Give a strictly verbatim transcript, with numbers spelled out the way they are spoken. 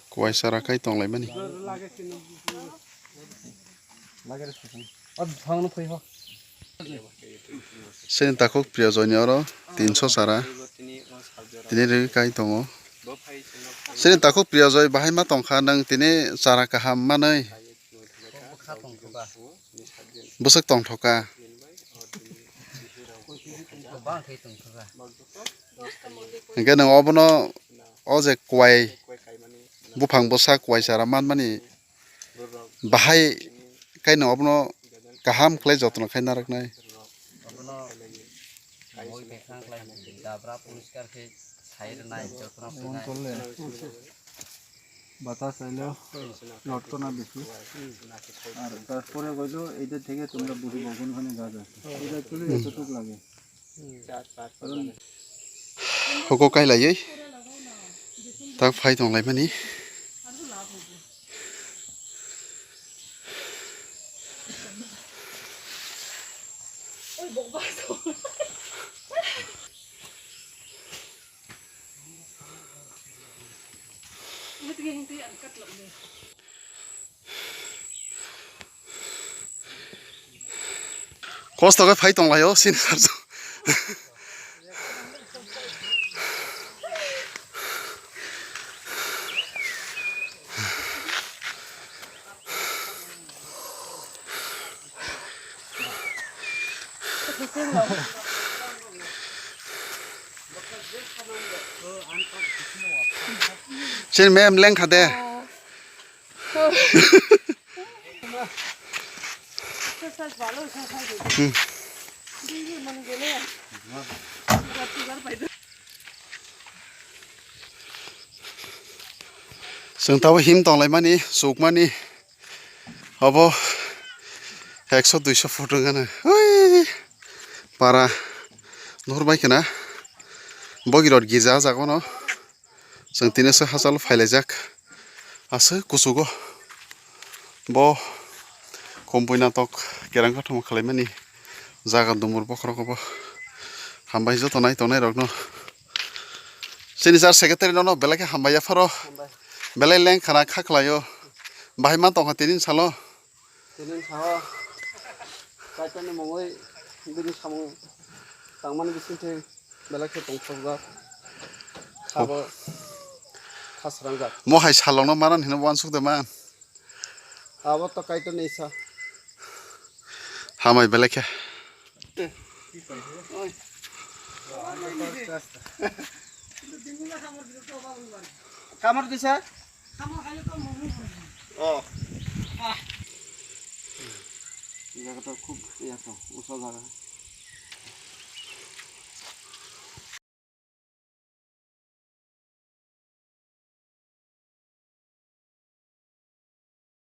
Kuai sara kai tonglaimani. Sini takhuk Priyojoy ni oro tinso sara. Tini rwi kai tongo. Sini takhuk Priyojoy bahai ma tongkha nang tini sara kaham manwi. Bwswk tongthoka. Hwnkhe nwng obono o je kuai buphang bwsa kuai sara manmani bahai khe nwng obono kaham khlai jotno khai narwknai. Moi khe kha khlai dabra poriskar khe sai rwnai, jotno khlai. Batas ailo lotko na bisi. Ar tarpore hoilo, এটা থেকে তোমরা বুঝে বগুন ওখানে গাছ আছে। এটা actually এতটুক লাগে। Hoko kai laiwi tak phai tong laimani. Kosto khe phai tong lai o sini sarjo. Chini mem lengkha de. Chwng tabuk him tonglaimani, chukmani. Obo ekso duiso foot wngkha na. Ui, para nuhur bai khna. Bogirok girja ah jaga no. Chwng tini se hachal phailaijak. Aswk kuchugo. Bo kumpui natok kerang kathoma khwlaimani jaga dumur bokhorok obo. Hambai joto nai tongnai rokno. Chini jar secretary nono belai khe hambai yapharo. Belai leng khana kha khlaio. Bahai ma tongkha tini salo. Tini sao Kaitorni mungwi bini samung tangmani bisingtwi belai khe tongthokjak. Sabo khasrangjak. Mo hai salongno manan hino uansuk de man. Abo to Kaitorni isa. Hambai belai khe. Kamar disa? Oh. Jaga to khub iya to, usa jaga.